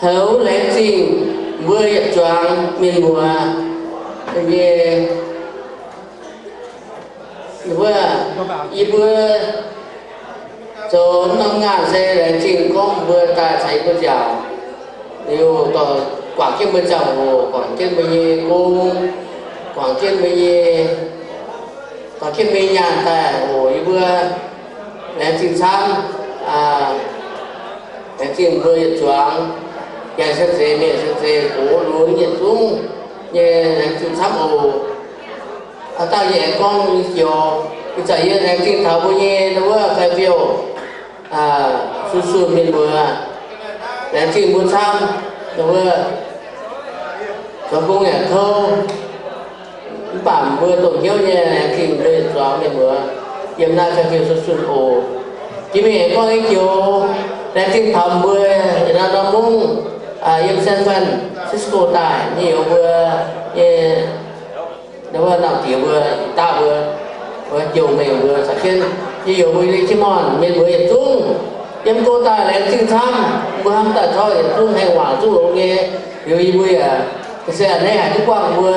Houv laengz zingh mbuo yietc zuangx mienh muoz nyei, wuov, yie mbuo zoux norm ngaanh se laengz zingh gorngv mbuo daaih caux yie mbuo nziaauc, liuz dorh guangc jienv mbuo ziangh hoc, guangc jienv mbuo nyei gong, guangc jienv mbuo nyei, dorh jienv mbuo nyei nyaanh daaih oc. Yie mbuo laengz zingh camv. Laengz zingh mbuo yietc zuangx, janx se zeiz, mienh se zeiz, gox lunx yietc zungv nyei laengz zingh camv oc. Aa, dauh yie aengx gorngv joux, ih zanc yie laengz zingh taux mbuo nyei wuov Fairfield, Susan mienh muoz, laengz zingh mbuo camv, wuov zoux gong yaac kouv, mv baac mbuo dongh hnyouv nyei laengz zingh mbuo yietc zuangx mienh muoz yiem naaiv Fairfield Susan oc. Jiex mingh aengx gorngv nyei joux, laengz zingh taux mbuo yietc norm mungv yiem San Francisco daaih nyei youz mbuo nyei, wuov, nangh diex mbuo, daav mbuo, wuov, jouh mengh mbuo caux jienv nyei youz mbuo Richmond mienh muoz yietc zungv yiem go daaih laengz zingh camv. Mbuo hnamv daaih tov yietc zungv haengh waac zungv longx nyei. Liuz yie mbuo yaac se a'hneiv haic duqv buangh mbuo.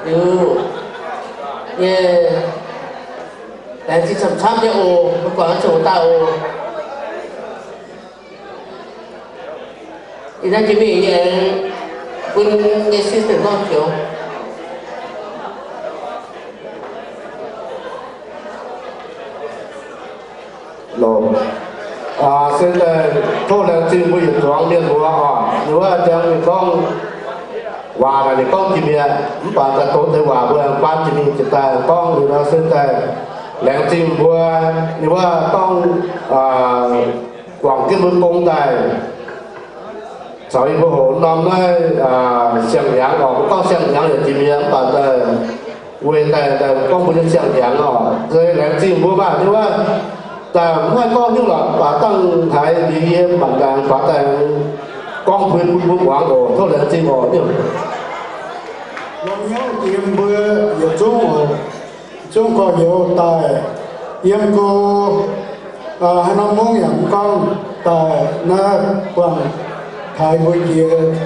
Liuz nyei laengz zingh camv-camv nyei oc. Mbuo guangc zuqc daaih oc. Ih hnoi jiex mingh yie aengx bun nyei assistant gorngv joux. Loz, se daaih tov laengz zingh mbuo yietc zuangx mienh muoz oc. Ninh wuov jangx ninh gorngv waac naaic ninh gorngv jiex mi'aqv, mv baac daaih doqc deix waac mbuo aengx guaan jiex mingh jiex daaih gorngv liuz nor se daaih laengz zingh mbuo, ninh wuov gorngv guangc jienv mbuo gong daaih caux yie mbuo hoqc norm naaiv siang-hnyangx oc. Mbuo gorngv siang-hnyangx yaac jiex mi'aqv, mv baac daaih weic daaih daaih gorngv mbuo nyei siang-hnyangx oc. Se laengz zingh mbuo maah, ninh wuov daaih mv haih gorngv nyungc lorqc, mv baac dangh haiz liuz yie mangc daaih faaux daaih gorngv mbuo bun mbuo muangx oc. Tov laengz zingh oc. Longx hnyouv jiex mbuo yietc zungv oc. Zungv gorx-youz daaih yiem go, haaix norm mungv yaac mv gorngv daaih naaiv buangh taux mbuo jiex,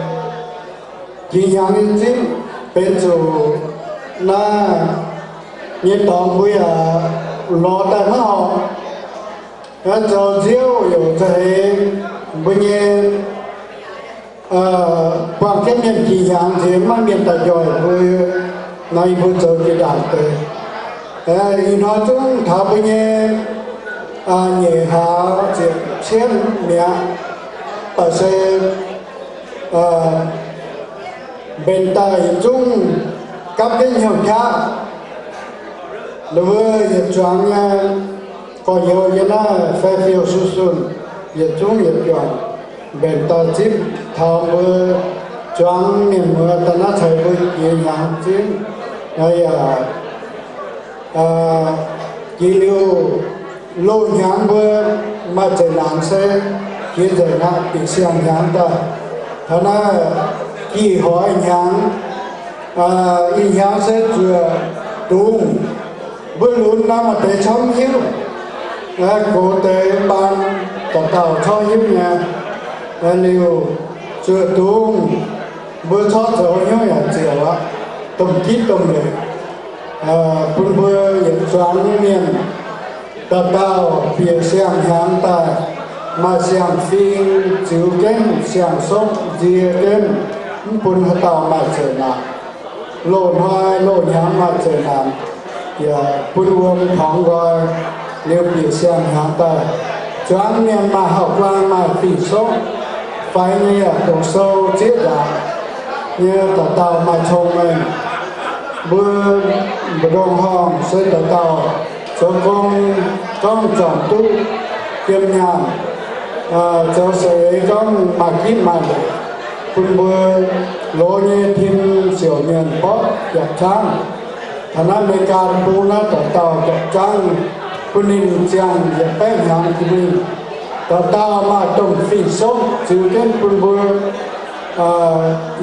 jiex hnyangx nyei zipv benx zuqc naaiv nyei dorngx mbuo yaac lorz daaih maiv horpc. Zoux nziouv youc za'eix mbuo nyei buangh jienv mienh jiex hnyangx nziex maiv mienh daaih njoih mbuo, nor yie mbuo zoux jiex ndaangc deix. Ih hnoi zungv taux mbuo nyei nyeic hlaax ziepc cietv mi'aqv, baac se mbenc daaih yietc zungv gapv jienv hnyouv qaqv. Ninh mbuo yietc zuangx nyei gorx-youz yiem naaiv Fairfield Susan yietc zungv yietc juangc mbenc daaih zipv taux mbuo zuangx mienh muoz daaih naaiv caux mbuo jiex hnyangx zipv. Yaac jiex liuz loz-hnyangx mbuo maaih zeqc naanc se jiex nzengc aqv, bieqc siang-hnyangx daaih. Taux naaiv jih hnoi hnyangx, ih hnyangx se zuoqc dungz. Mbuo lunx nor maaih deix camv hiuv, gox deix baan dauh dauh camv hiuv nyei. Liuz zuoqc dungz mbuo corc zoux hnyouv yaac ziouc aqv, domh gitv domh leic, bun mbuo yietc zuangx mienh dauh dauh bieqc siang-hnyangx daaih maaih siang-fing ziux jienv, siang-sopv nzie jienv, mv bun haaix dauh maaih zeqc naanc. Loz-hnoi loz-hnyangx maaih zeqc naanc, yaac bun wuom tongx nqoi, liuz bieqc siang-hnyangx daaih, zuangx mienh maaih hauv-guaan maaih fing-sopv, faix nyei yaac dongh sou zieqv nzaangc nyei, dauh dauh maaih cong-mengh. Mbuo mbu'ndongx horngh se dauh dauh zoux gong gorngv zornc duqv jiem nyaanh, zoux seix gorngv maaih gitv maaih leic, bun mbuo loz nyei tim siouc mienh borqv jaax-zangv. Taux naaiv America bung naaiv dauh dauh jaax-zangv bun ninh ziangh yietc baeqv hnyangx jiex mingh, dauh dauh maaih domh fing-sopv ziux jienv bun mbuo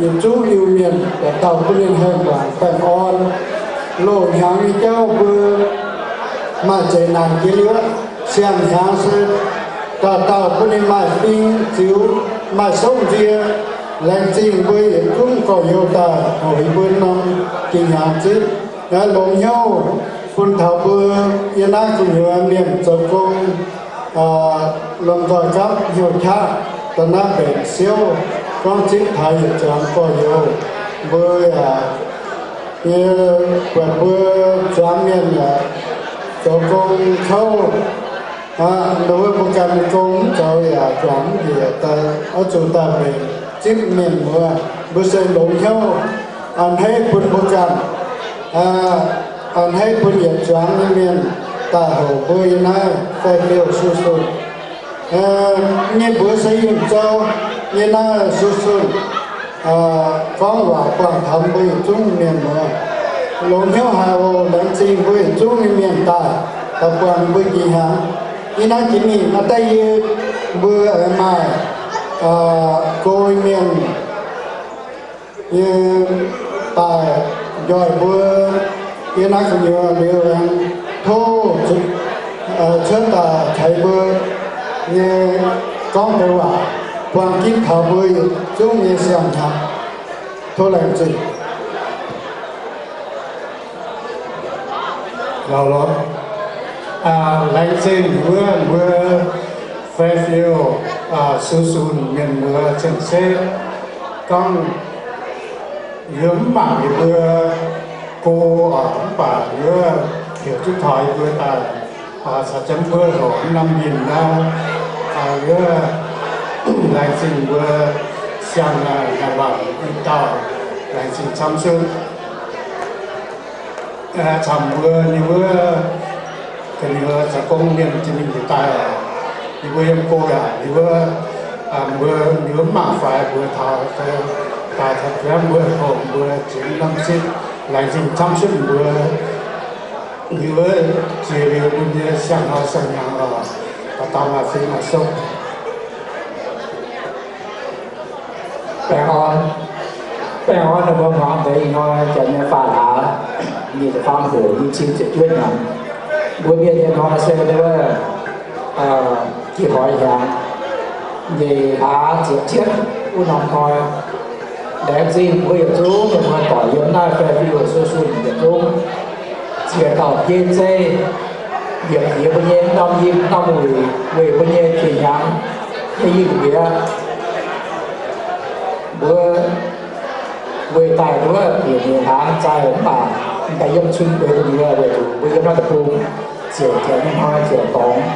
yietc zungv Iu-Mienh, dauh dauh bun ninh haengh waanc baengh orn. Loz-hnyangx nyei jauv mbuo maaih zeqc naanc jiex liuz, siang-hnyangx se dauh dauh bun ninh maaih fing ziux. Maaih sokv nzie, laengz zingh mbuo yietc zungv gorx-youz daaih houc yie mbuo norm ging hnyangx zipv. Longx hnyouv bun taux mbuo yiem naaiv gu'nyuoz mienh zoux gong, lomh nzoih gapv hnyouv qaqv daaih naaiv mbenc siouv, gorngv zipv taux yietc zuangx gorx-youz. Mbuo yaac, yie buatc mbuo zuangx mienh yaac zoux gong kouv, mbuo ganh nyei gong mv zoux yaac juangc mv njiec daaih, oix zuqc daaih mbenc zipv mienh muoz. Mbuo se longx hnyouv, a'hneiv bun mbuo ganh, a'hneiv bun yietc zuangx nyei mienh daaih houc mbuo yiem naaiv Fairfield Susan. Nyei mbuox se yiem Zou nyei naaiv Susan gorngv waac buangh taux mbuo yietc zungv mienh muoz. Longx hnyouv haic oc. Laengz zingh mbuo yietc zungv nyei mienh daaih, daaih buangh mbuo njiec hnyangx. Yie naaiv jiex mingh naaiv daaih yie mbuo maaih go mienh nyei daaih njoih mbuo yiem naaiv gu'nyuoz liuz aengx tov cuotv daaih ceix mbuo nyei gorngv deix waac, buang ginv taux mbuo yietc zungv nyei siang-hnyangx. Tov laengz zingh. Laengz zingh wuov mbuo Fairfield Susan mienh muoz cien-ceqv. Gorngv yie mv mangc yie mbuo go, mv baac yie heuc duqv taux yie mbuo daaih caux jienv mbuo hoc norm mienh naaiv, yie laengz zingh mbuo siang-hnyangx waac i dauh, laengz zingh camv sutv. Camv mbuo nyei wuov gu'nyuoz zoux gong mienh jiex mingh njiec daaih, yie mbuo yiem go yaac yie mbuo, mbuo yie mbuo mv mangc faix mbuo taux, daaih taux biauv mbuo hoc mbuo jiex norm sitv, laengz zingh camv sutv mbuo. Yie mbuo jiex liuz mbuo nyei siang-hnoi siang-hnyangx oc, dauh dauh maaih fim maaih sopv. Baengh orn, baengh orn ninh mbuo hmuangx deix ih hnoi janx nyei faam hlaax, nyic ziepc faam hoc, nyic cin ziepc juov hnyangx. Mbuo mienh nyei hnoi se wuov, jiex hoix hnyangx, nyeic hlaax ziepc cietv wuov norm hnoi. Laengz zingh mbuo yietc zungv mienh muoz-doic yiem naaiv Fairfield Susan yietc zungv, ziex dauh biei zeiv, liepc jiex mbuo nyei norm yinh norm wuic weic mbuo nyei jiex hnyangx nyei yinh mbuox mbuo, weic daaih nduov bieqc nyeic hlaax zaih mv baac daaih yiem cun bueix mbuo weic zuqc mbuo yiem naaiv deic-bung ziouc taux nyei hnoi ziouc dorngx,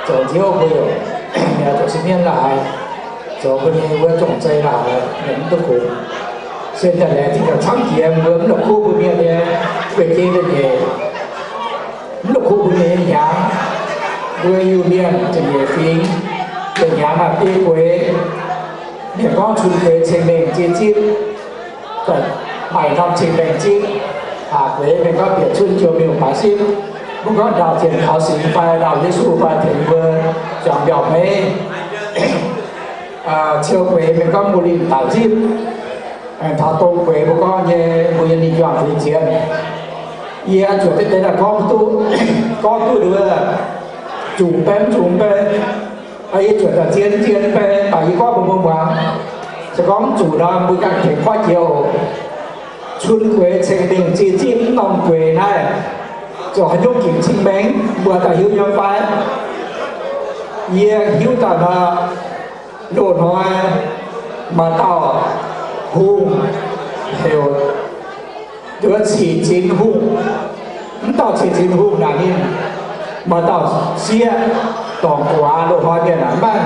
zoux nziouv mbuo yaac zoux sin mienv la'haaix, zoux mbuo nyei wuov zong-zei la'haaix mv duqv kungx. Se daaih laengz zingh daaih camv jiex mbuo mv la'kuqv mbuo mienh nyei guei-jei da'nyeic, mv la'kuqv mbuo mienh nyei hnyangx. Mbuo Iu-Mienh ziepc nyeic fingx, yietc hnyangx maaih biei gueix. Mienh gorngv cun gueix ceng-mengh ziex zipv, maaih norm ceng-mengh zipv. Aa, gueix mienh gorngv bieqc cun ziouc miuc baaix zipv. Mv gorngv ndau zienh kaux singx fai ndau Yesu fai tengx mbuo zuangx mbiauh meiv. Ciou gueix mienh gorngv mbuo linh daic zipv. Taux dong gueix mbuo gorngv nyei mbuo nyei ninh juangc fingx ziex. Yie zuotc deix deix daaih gorngv duqv, gorngv duqv nduov, zuqc baeqv mv zuqc baeqv. Yie zuotc daaih zien zien baeqv, baac yie gorngv bun mbuo muangx. Se gorngv mv zuqc nor, mbuo ganh tengx kuaaiv jiex oc. Cun gueix ceng-mengh ziex zipv mv norm gueix naaiv, zoux haaix nyungc ginc cing-mengh, mbuo daaih hiuv nyei fai? Yie hiuv daaih nor, loz hnoi maaih dauh hungh heuc nduov Cic Zinx Hungh. Mv dauh Cic Zinx Hungh naaic ninh maaih dauh sieqv dorngc guaax. Loz hnoi mienh naaic maiv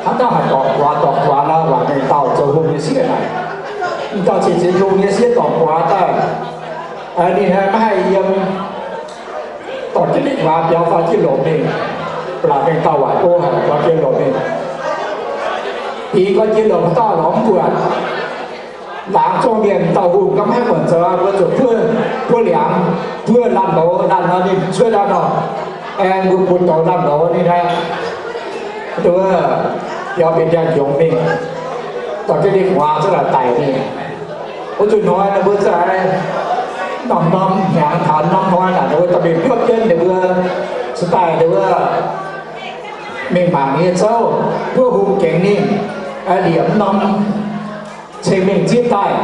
haaix dauh haih dorngc guaax. Dorngc guaax nor, waac mengh dauh zoux hungh nyei sieqv naaic. Mv dauh Cic Zinx Hungh nyei sieqv dorngc guaax daaih, ninh maiv haih yiem dorh jienv ninh guaax biaux faaux jienv lomc mingh. Baac mengh dauh waaic go haic, biaux jienv lomc mingh. Dingx gorngv jienv lomc, haaix dauh lorz mv buatc. Laangz zongh mienh dauh hungh gorngv maiv muonc zoux, mbuo zuqc buov, buov liangx, buov laanh louz, laanh nor ninh cuotv daaih nor, aengx mbuo butv douz laanh louz ninh aeqv, nduov, biaux mbienx ndiangx-njongz mingh, dorh jienv ninh guaax cuotv daaih daic mingh. Wuov zuqc hnoi ninh mbuo za'gengh norm-norm hnyangx taux norm hnoi naaic, ninh mbuo dorh mingh biopv jienv ninh mbuo, cingx daaih ninh mbuo mingh mangc ninh nyei zouv, buov hungh gengx ninh. Liemh norm ceng-mengh zipv daaih,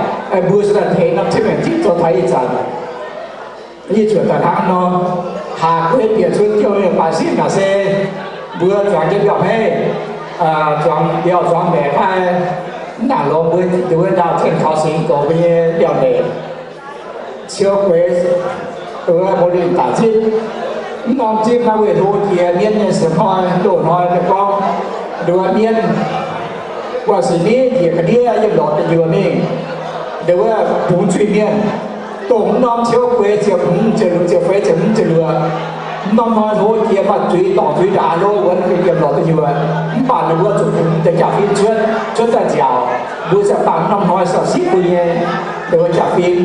mbuo se daaih tengx norm ceng-mengh zipv zoux taux ih zanc. Yie zuotc daaih hnangv nor, haac guei bieqc cun jouh mingh baac sieqv naaic se mbuo zuangx jienv mbiauh hmeiv, zuangx mbiauh zuangx mbaeqc fai mv nangc longx mbuo nduov ndaauh ceng taux singx gox mbuo nyei mbiauh mbaeqc. Ciou gueix, nduov mbuo ninh daaih zipv. Mv norm zipv naaiv weic hlo jiex mienv nyei se hnoi loz-hnoi daaih gorngv nduov mienv buatc sic miv njiec ga'ndiev yiem lorqc deic-nyuoqc mingh, nduov bungx zuiz-mienh. Dongh mv norm ciou gueix ziepc hmz ziepc luoqc, ziepc feix ziepc hmz ziepc luoqc, mv norm hnoi hlo jiex maaih zuiz dorngc zuiz ndaangc lo wuonx yiem lorqc deic-nyuoqc. Mv baac ninh mbuo zuqc bungx deix jaa-fin cuotv, cuotv daaih nziaauc. Mbuo se bangc mv norm hnoi se sipv mbuo nyei nduov jaa-fin,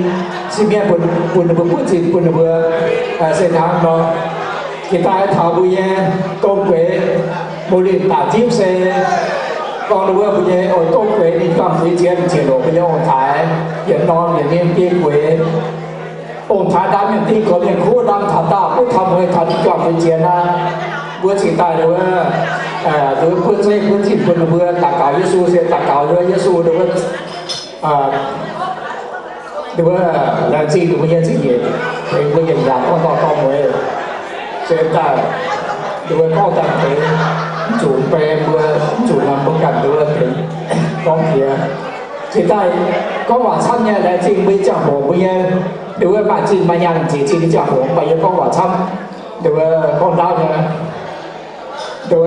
sipv mienh bun ninh mbuo buov zinh bun ninh mbuo se hnangv nor. Jiex daaih taux mbuo nyei dongh gueix, mbuo ninh daaih zipv se gorngv ninh mbuo mbuo nyei dongh gueix ninh juangc zuiz ziex ziepc loc mbuo nyei ong-taaix, yietc norm yietc ninh biei gueix. Ong-taaix ndaam mienh ding goux mienh kuv ndaam taux daauh, kuv taux mueiz taux ninh juangc zuiz ziex naaiv, mbuo cingx daaih nduov, nduov buov zeiv buov zinh bun ninh mbuo daux gaux Yesu se daux gaux nduov Yesu nduov, nduov laengz zingh ninh mbuo nyei zingh nyeic, tengx mbuo yietc yaac gorngv dorh dorh mueiz. Se daaih nduov gorngv daaih tengx, mv zuqc bei mbuo, mv zuqc norm mbuo ganh nduov tengx gorngv jiex. Cingx daaih gorngv waac camv nyei, laengz zingh mbuo nyei ziangh hoc mbuo nyei, nduov maaih zinh maaih nyaanh nzieqc zinh nyei ziangh hoc, mv baac yie gorngv waac camv, nduov gorngv ndaauv nyei, nduov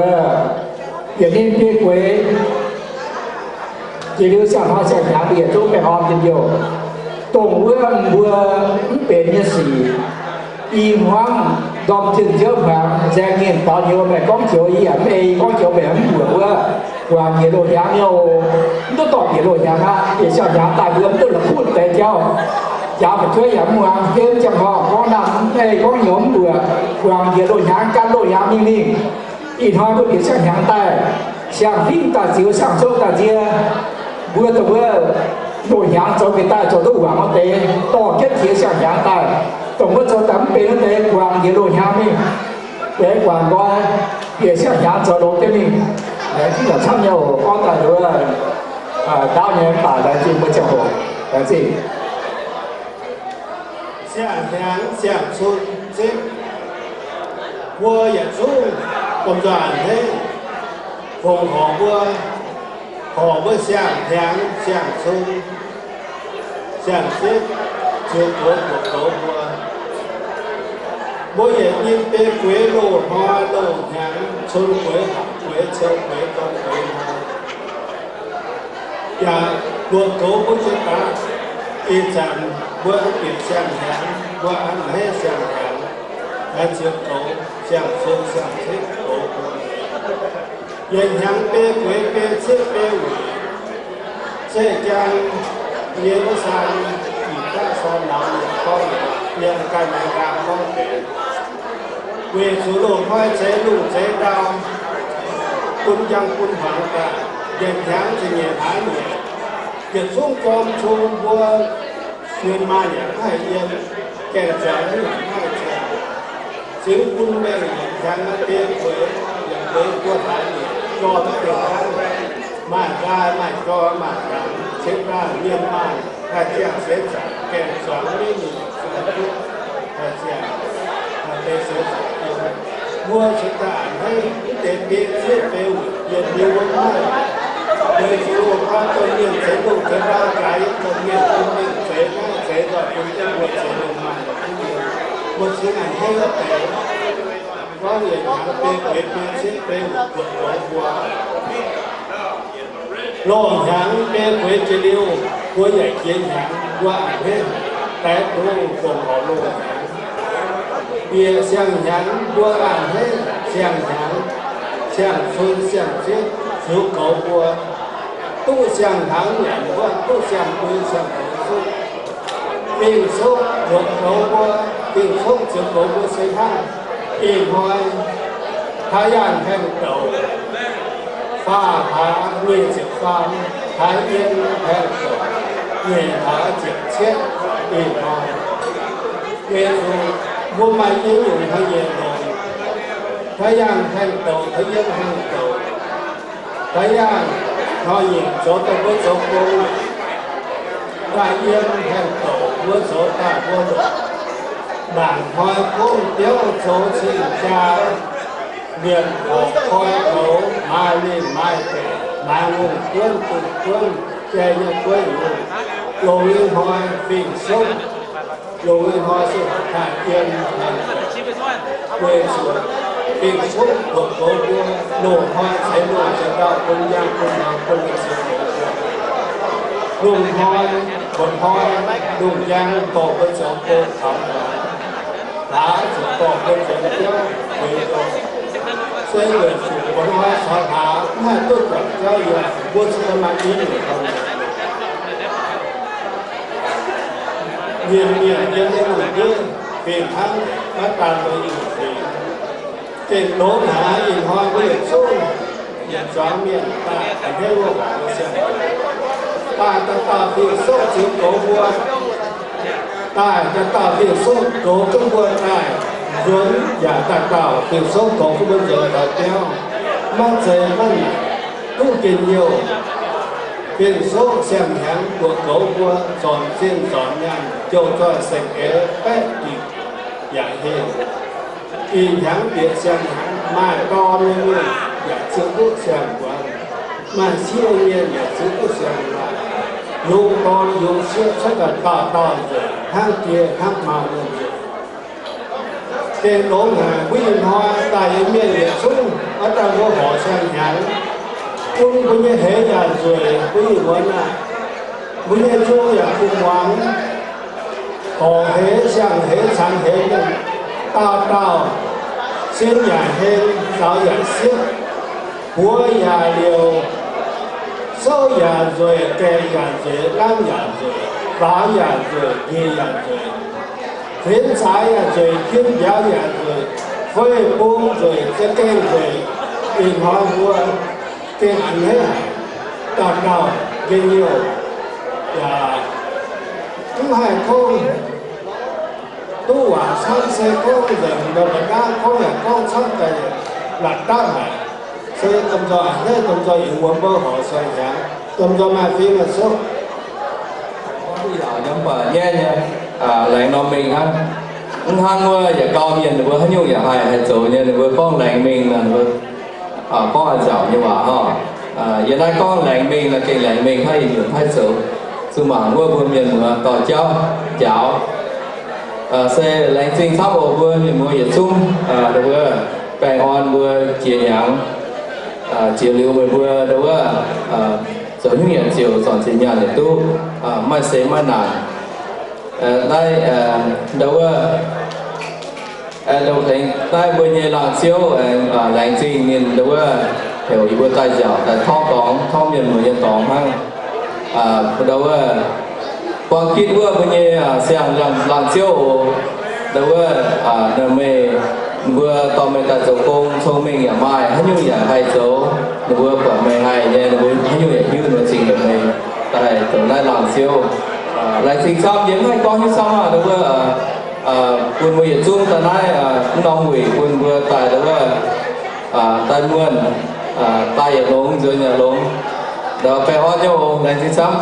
yietc ninh biei gueix. Jiex liuz siang-hnoi siang-hnyangx mbuo yietc zungv baengh orn njien-youh. Dongh wuov mbuo mv benx nyei sic, i hmuangv ndorm zinh nziouv hmuangx nzaeng ninh daux nyouz meih gorngv joux yie yaac mv ei, gorngv joux meih mv mbuoqc wuov, guangc njiec loz hnyangx nyei oc. Mv duqv dorh bieqc loz hnyangx aqv. Bieqc siang-hnyangx daaih mbuo mv duqv la'kuqv deix jauv. Jaax fu'jueiv yaac mv muangx, hemv ziangh horngh gorngv naamh mv ei, gorngv nyouz mv mbuoqc, guangc njiec loz hnyangx, gan loz hnyangx mingh mingh. Ih hnoi mbuo bieqc siang-hnyangx daaih, siang-fingx daaih ziux, siang-sou daaih nzie, mbuo dongh wuov loz hnyangx zoux bieqc daaih zoux duqv wangc wuov deix, dorh jienv jiex siang-hnyangx daaih. Dongh wuov zoux daaih mv benx wuov deix, guangc njiec loz hnyangx mingh. Benx guangc nqoi, bieqc siang-hnyangx zoux longx jienv mingh. Laengz zingh camv nyei oc. Gorngv daaih nduov ndaauv nyei mv baac laengz zingh mbuo ziangh hoc. Laengz zingh. Siang-hnyangx siang-cun zipv, mbuo yietc zungv domh nzoih a'hneiv fongc horc mbuo, horc mbuo siang-hnyangx siang-cun siang-zipv, ziux goux mbuoqc goux mbuo. Mbuo yietc nyim biei gueix loz-hnoi loz-hnyangx, cun gueix, hapc gueix, ciou gueix, dorn gueix hnoi. Yaac mbuoqc goux mbuo jiex daaih. Ih zanc mbuo bieqc siang-hnyangx, mbuo a'hneiv siang-hnyangx, ziux goux siang-cun siang-zipv goux mbuo. Yietc hnyangx biei gueix biei cietv biei wuic, zeiv jaang nyei wuov saan, ih daaih saan nauz gorngv, yiem ganh nyei nqaang gorngv deix. Weic zuqc loz-hnoi zeix lungh zeix ndau, bun njang bun hmuangx daaih, yietc hnyangx ziepc nyeic hlaax nyeic, yietc zungv jorm cung mbuo, nzuonx maaih yaac mv haih yiem, gaengh zuangx mv haih zuangx. Zingx bun mengh yietc hnyangx biei gueix, yietc gueix buo hlaax nyeic, jorm mv deix hnangv. Maaih nqaai maaih jorm maaih hnyangx, cingx daaih mienh maaih haih ziangh seix zaangc, gaengh zuangx mingh zuangx duqv, haih ziangh, haih deix seix zaangc. Mbuo cingx daaih a'hneiv mv deix biei cietv biei wuic, yietc liuz wuov maaih, weic zuqc loz-hnoi domh mienh zeix lungh zeix ndau jaax, domh mienh bun mengh zeix naaiv zeix nzoih, bun jienv mbuo zeix lungh maaih, mbuo cingx a'hneiv wuov deix. Gorngv yietc hnyangx biei gueix biei cietv biei wuic buatc goux mbuo. Loz-hnyangx biei gueix jiex liuz, mbuo yaac jiex hnyangx, mbuo a'hneiv daix duqv fongc horc loz-hnyangx. Bieqc siang-hnyangx mbuo a'hneiv siang-hnyangx, siang-cun siang-zipv ziux goux mbuo. Duqv siang-hnyangx nyanc mbuo, duqv siang-bui siang-goux zuqv. Dingh Cokv mbuoqc goux mbuo, Dingh Cokv ziux goux mbuo se hnangv ih hnoi, Taiv Yaangh Haengh Douc, faah hlaax nyic ziepc faam, Taiv Yiem Haengh Douc, nyic hlaax ziepc cietv ih hnoi. Weic zuqc mbuo maaih nyei nyungc haaix nyungc longx, Taiv Yaangh Haengh Douc, Taiv Yiem Haengh Douc, Taiv Yaangh Hnoi-nyungc zoux daaih mbuo zoux gong, daaih yiem haengh douc mbuo zoux daaih mbuo longc. Mangc hnoi gong biouv zoux cing jaa, mienh horpc koi goux, maaih lingh maaih deic, maaiz ngongh buonv, duqv buonv, jai nyei buonv nyungc, longc nyei hnoi fingx-soqv. Longc nyei hnoi se haih yiem, weic zuqc fingx-soqv buoqc goux mbuo, loz-hnoi ceix loz-ceix ndau, bun njang bun hmuangx bun mienh ceix goux mbuo. Lungh hnoi, mba'hnoi, lungh njang dorh mbuo zoux gong taux hmuangx, hlaax zuqc dorh mbuo zoux biauv feix gong. Se weic zuqc mba'hnoi caux hlaax mv haih duqv juangc jauv yiem, mbuo zuqc maaih i nyungc mienh, mienh yiem nyei lungh ndiev fingx hnangv maiv daan mbuo nyungc fingx. Gengh longx haic ih hnoi mbuo yietc zungv yietc zuangx mienh daaih a'hneiv wuov horpc mbuo siang-hnyangx, daaih dauh dauh fingx-soqv ziux goux mbuo, daaih dauh dauh fingx-soqv goux duqv mbuo daaih nzuonx, yaac dauh dauh fingx-soqv goux duqv mbuo nzuonx taux biauv. Maiv zeiz maiv duqv njien-youh. Fingx-soqv siang-hnyangx buoqc goux mbuo, zornc zinh zornc nyaanh, jouh zoih saeng-eix baeqv dingc yaac heh. Ih hnyangx bieqc siang-hnyangx, maaih dorn nyei mienh yaac ziux duqv siang-hmuangx, maaih sieqv mienh yaac ziux duqv siang-hmuangx. Yungz dorn yungz sieqv cuotv daaih dauh dauh nzueic, hnangv die hnangv maa nyei nzueic. Gengh longx haic, mbuo ih hnoi daaih nyei mienh yietc zungv oix daaih mbuo horpc siang-hnyangx, bun mbuo nyei heix yaac nzueic, mbuo ih muonz aah, mbuo nyei nzung yaac kuh muangx, gorqv-heix, siang-heix, cangx-heix mienh, dauh dauh sin yaac heng, zaux yaac siepv, buoz yaac liouc, souv yaac nzueic, gaengh yaac nzueic, nqaamv yaac nzueic, faaux yaac nzueic, njiec yaac nzueic, hnenv zaaix yaac nzueic, kin mbiauz yaac nzueic, fei bung nzueic, za'gengh nzueic. Ih hnoi mbuo gengh a'hneiv haic, dauh dauh njien-youh, yaac mv haih gorngv duqv waac camv, se gorngv nzengc ndau mbuo naaiv gorngv yaac gorngv camv daaih, la'dapv haic. Se domh nzoih a'hneiv, domh nzoih yaac wuonx mbuo horpc siang-hnyangx, domh nzoih maaih fingx maaih soqv. Gorngv duqv yaauc nyei mv baac nyaiv nyei, laengz norm mingh hnangv. Mv hnangv wuov yaac gau mienh ninh mbuo haaix nyungc yaac haih, haih zoux nyei, ninh mbuo gorngv laengz mingh nor, ninh mbuo gorngv haaix nzauc nyei waac hnangv. Yie naaiv gorngv laengz mingh nor gengh laengz mingh hnangv, ih nyungc haih zoux. Zuqc mangc wuov mbuo mienh muoz dorh jauv njaaux. Se laengz zingh camv oc mbuo mienh muoz yietc zungv, ndau wuov baengh orn mbuo jiex hnyangx, jiex liuz meih mbuo ndau wuov zoux hnyouv yietc ziouc zornc zinh nyaanh yietc duqv, maaih seix maaih naanc. Naaiv ndau wuov, ndau tengx naaiv mbuo nyei laangz ziouv, laengz zingh ninh ndau wuov heuc yie mbuo daaih nziaauc daaih torngv dorngx, torngv mienh muoz nyei dorngx hnangv. Ndau wuov buang gitv wuov mbuo nyei siang-laangz ziouv oc. Ndau wuov meih, mbuo dorh meih daaih zoux gong, cong-mengh yaac maaih, haaix nyungc yaac haih zoux. Ninh mbuo buatc meih haih nyei, ninh mbuo haaix nyungc yaac hiuv ninh mbuo cingx yietc meih daaih zoux naaiv laangz ziouv. Laengz zingh camv, yie mv haih gorngv hiuv camv aqv. Ndau wuov bun mbuo yietc zungv daaih naaiv mv norm wuic bun mbuo daaih ndau wuov daaih muonh, daaih yietc longx nzuonx yietc longx. Ndau baengh orn nyei oc, laengz zingh camv.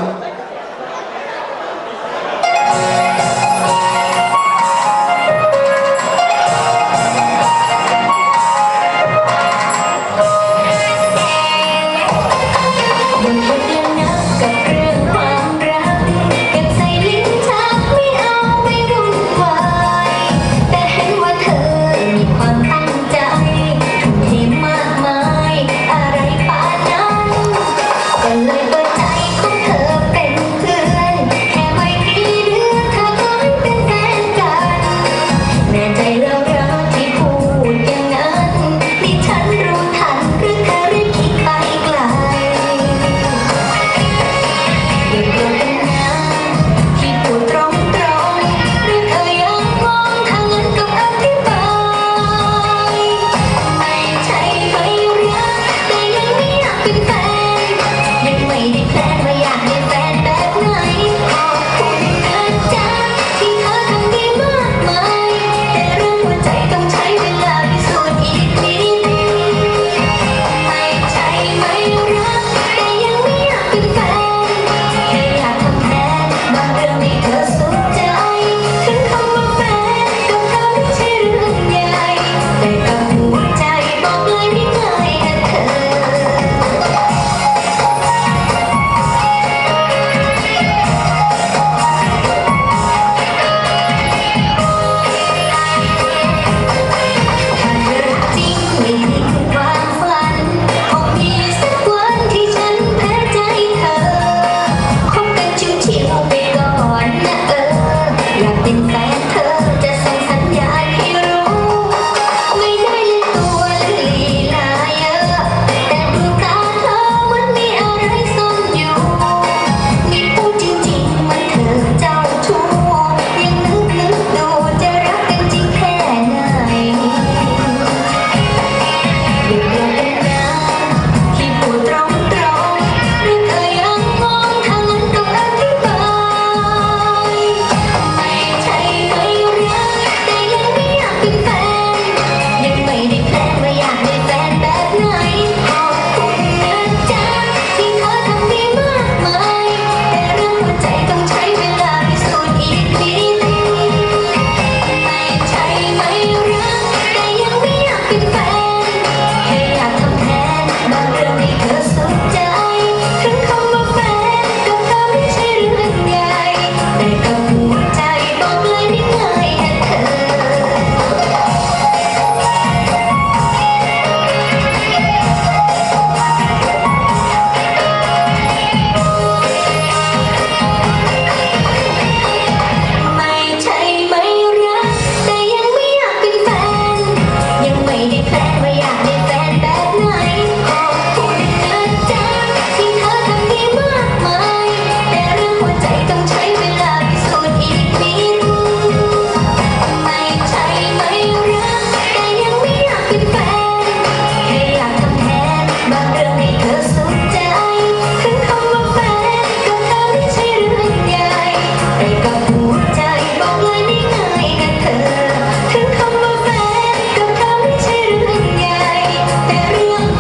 Dingh